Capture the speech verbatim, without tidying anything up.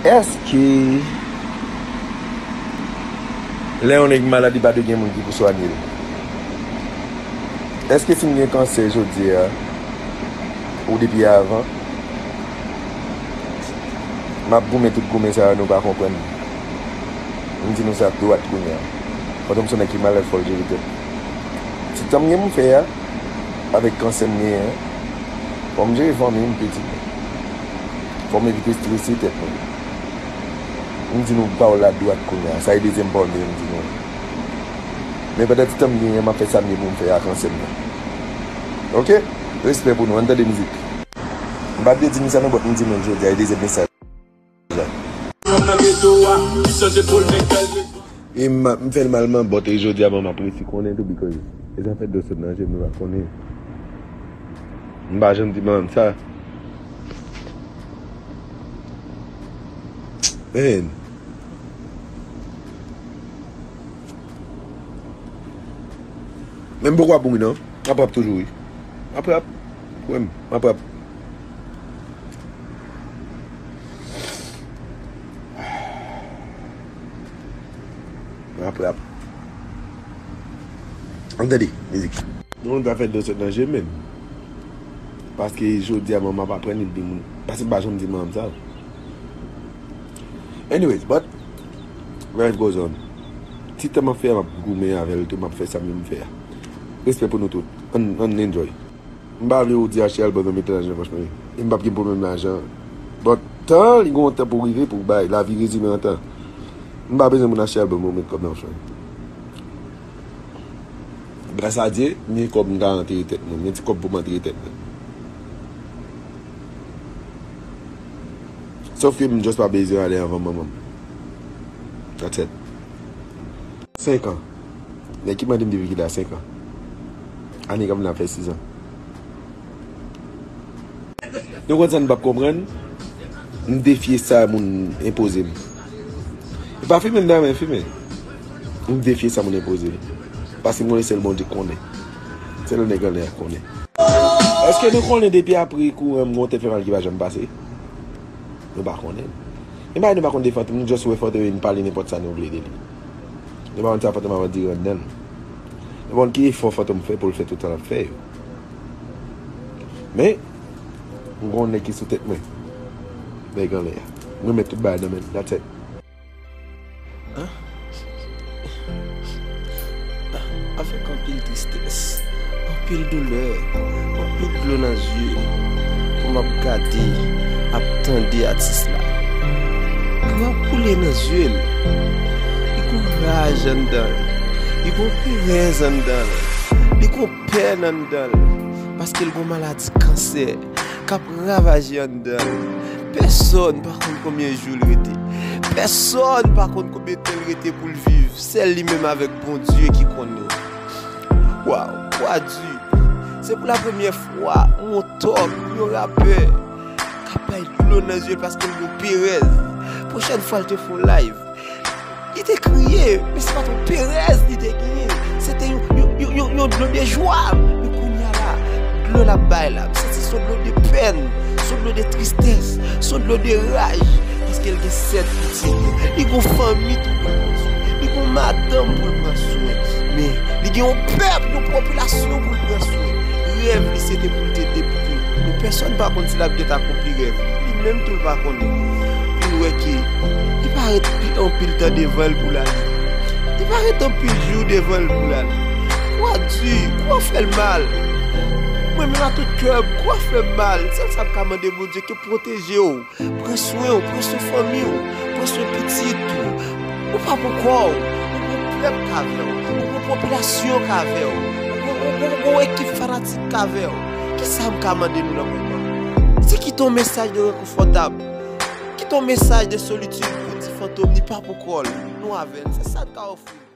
Èske lè yon nèg malad, li pa dwe gen moun ki pou swanye l? Èske si m gen kansè jodi a, ou depi avan, m ap goumen tout goumen sa yo, nou pa konprann? M di nou sa dwat kounye a. Fantom se yon nèg ki malad, fò l jere tèt. Ti tan m gen pou m fè a, avèk kansè m genyen an, fò m jere fanmi m, pitit mwen. Fò m evite estrese tèt mwen. M di nou pawòl la dwat kounye a. Sa e dezyèm pawòl mwen m di nou. Men pandan ti tan m genyen, m ap fè sa m gen pou m fè a kansè m nan. Oke? Respè pou nou. Ann tande mizik. M pa t vle di nou sa non, but m di nou l jodi a, e dezyèm mesaj la. Nonm nan geto a, ki chanje po l, men kal. E m, m fè l mal, man, but e jodi a, man, m ap resi konnen tou, because e zafè dlo sot nan je m, nou pa konnen. M pa janm di manman m sa. Man. Men m poko ap mouri non. M ap rap toujou wi. M ap rap. Kwè m, m ap rap. M ap rap. Ann tande mizik. Nou konn zafè dlo sot nan je m menm. Paske jodi a manman ap aprann li di moun. Paske m pa janm di manman m sa. Anyways, but life goes on. Ti tan m ap fè a, m ap goumen avè l tou, m ap fè sa m menm fè a. Respè pou nou tout. Ann, ann enjoy. M pa vle ou di achte album nan, mete lajan nan pòch mwen. E m p ap gen pwoblèm lajan. But tan, li gen yon tan pou rive, pou bay. Lavi rezime an tan. M pa bezwen moun achte album pou met kòb nan pòch mwen. Gras a Dye, m gen kòb m ka antere tèt mwen. M gen ti kòb pou m antere tèt mwen. Sòf ke m just pa bezwen ale anvan manman m. That's it. Senk an. Nèg ki mande m depi kilè a, senk an. Ane k ap vini ap fè sis an. Nou konn sa n p ap konprann? M defye sa moun enpoze m. E pa fimen m dayè, men fimen. M defye sa moun enpoze m. Paske m konnen sèl Bondye konnen. Sèl nèg anlè a konnen. Èske nou konnen depi apre kouran m gen yon tèt fè mal ki pa janm pase? Nou pa konnen. E bagay nou pa konn de Fantom, nou just wè Fantom vin pale nenpòt sa nou vle de li. Nou pa konn sa Fantom ap andire anndan l. Nou pa konn ki efò Fantom fè pou l fè tout sa l ap fè yo. Men, m gen yon nèg ki sou tèt mwen. Nèg anlè a. M remèt tout bagay nan men l. That's it. Avèk anpil tristès, anpil doulè, anpil dlo nan zye, pou m ap gade, ap tande atis la. Dlo ap koule nan zye l. Li gon raj anndan l. Li gon perèz anndan l. Li gon pèn anndan l. Paske l gon maladi kansè k ap ravaje anndan l. Pèsonn pa konn konbyen jou l rete. Pèsonn pa konn konbyen tan l rete pou l viv. Sèl li menm avèk Bondye ki konnen. Waw, Kwa Di. Se pou la premyè fwa, m wè yon tòg, yon rapè, k ap bay dlo nan zye l paske l gon perèz. Pwochèn fwa l te fè yon live. Li te kriye, men se pa t yon perèz li te genyen. Se te yon, yon, yon, yon, yon dlo de jwa. Men kounye a la, dlo l ap bay la, m santi se yon dlo de pèn, se yon dlo de tristès, se yon dlo de raj. Paske l gen sèt pitit. Li gon fanmi tou pou l pran swen. Li gon madanm pou l pran swen. Men, li gen yon pèp, yon popilasyon pou l pran swen. Rèv li se te pou l te depite. Men pèsonn pa konn si l ap gentan akonpli rèv li. Li menm tou l pa konnen. Pou l wè ke li pa ret pi anpil tan devan l pou l ale. Li pa ret anpil jou devan l pou l ale. Kwa Di, kwa fè l mal. Mwen menm a tout kè m, kwa fè m mal. Sèl sa m ka mande Bondye ke pwoteje w. Pran swen w, pran swen fanmi w, pran swen pitit ou. Ou pa pou kò w, ou gon pèp k avè w, ou gon popilasyon k avè w, ou gon, ou gon, ou gon ekip fanatik k avè w. Kisa m ka mande nou nan moman? Se kite yon mesaj de rekonfòtab, kite yon mesaj de solitid pou n di Fantom ni pa pou kò l, nou avè l. Se sa n ka ofri.